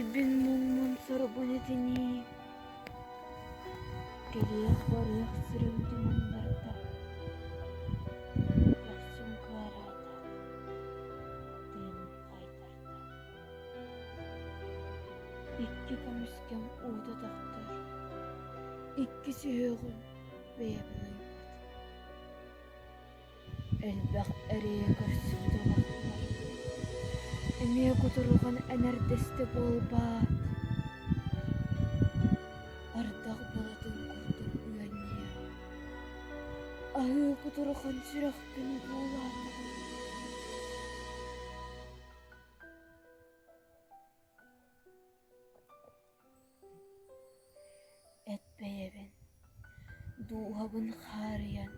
Эрэйбин муҥмун сорбун этинии, Кэлиэх-барыах сирим туманнарда, Көхсүм кыараата, тыыным хаайтарда. Икки көмүскэм уута тохтор, Икки сүһүөҕүм бэйэбин уйбат. Элбэх эрэйи көрсүбүт олохпор эмиэ кутурҕан энэрдэстэ буолбаат, ардах былытын курдук үөннүйэн, аһыы кутурҕан сүрэхпин буулаата. Эт бэйэбин, дууһабын хаарыйан,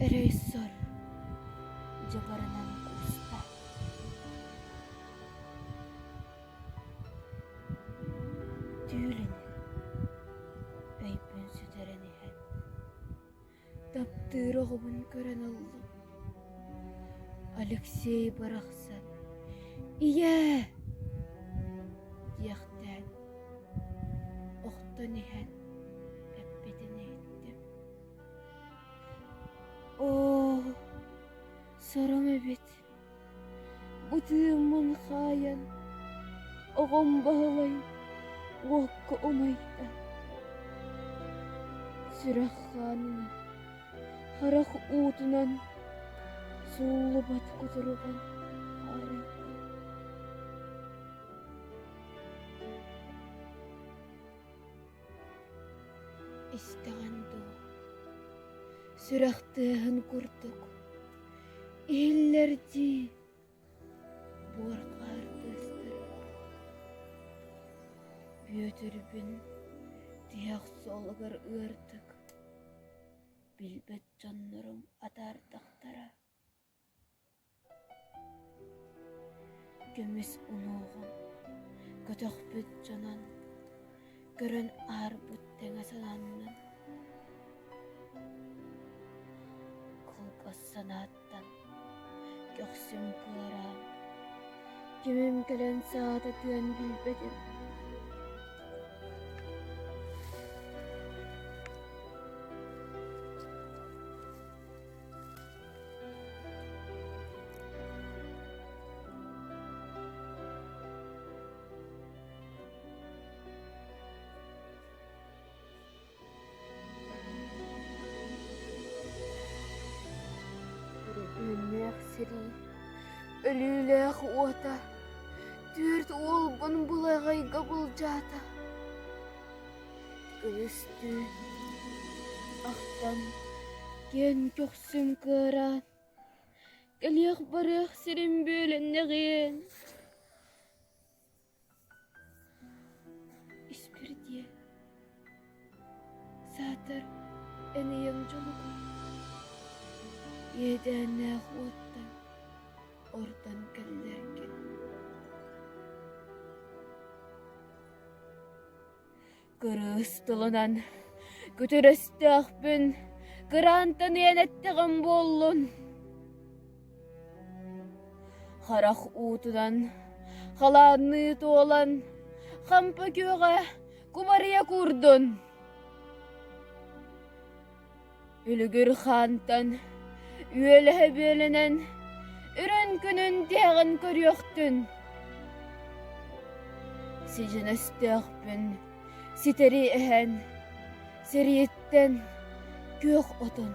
эрэй-сор дьыбарынан кууста. Түүл ини, өйбүн сүтэрэн иһэн, Таптыыр оҕобун көрөн ыллым. Алексей барахсан «Ийээ!» диэхтээн, охтон иһэн эппитин иһиттим. Оо, сором эбит, бу тыыммын хаайан, оҕом Баһылай уокка умайда. Сүрэх хаанынан, харах уутунан сууллубат кутуругун хаарыйда. Истэҕин дуо, сүрэх тыаһын курдук иһиллэр дии буор хаар тыастара. Бүөтүрбүн тиһэх суолугар ыардык билбэт дьоннорум атаардахтара. Көмүс унуоҕун көтөхпүт дьонон көрөн аарбыт тэҥэ санааннан Кылгас санааттан көхсүм кыараан, кимим кэлэн саататыан билбэтим. Өрөпүүннээх сэрии өлүүлээх уота түөрт уолбун былаҕайга былдьаата. Күнүс-түүн ахтан киэн көхсүм кыараан, кэлиэх-барыах сирим бүөлэннэҕиэн. Испирдиэ, саатар эн ийэҥ дьолугар иэдээннээх уоттан ордон кэллэргин. Кырыыс тылынан күтүр өстөөхпүн кыраантан ыйан эттэҕим буоллун. Харах уутунан халаанныы туолан хампа күөҕэ кубарыйа куурдун. Үлүгүр хаантан үөлэһэ бүөлэнэн үрүн күнүн тиһэҕин көрүөхтүн. Сидьин өстөөхпүн ситэри эһэн, сэрииттэн күөх отон.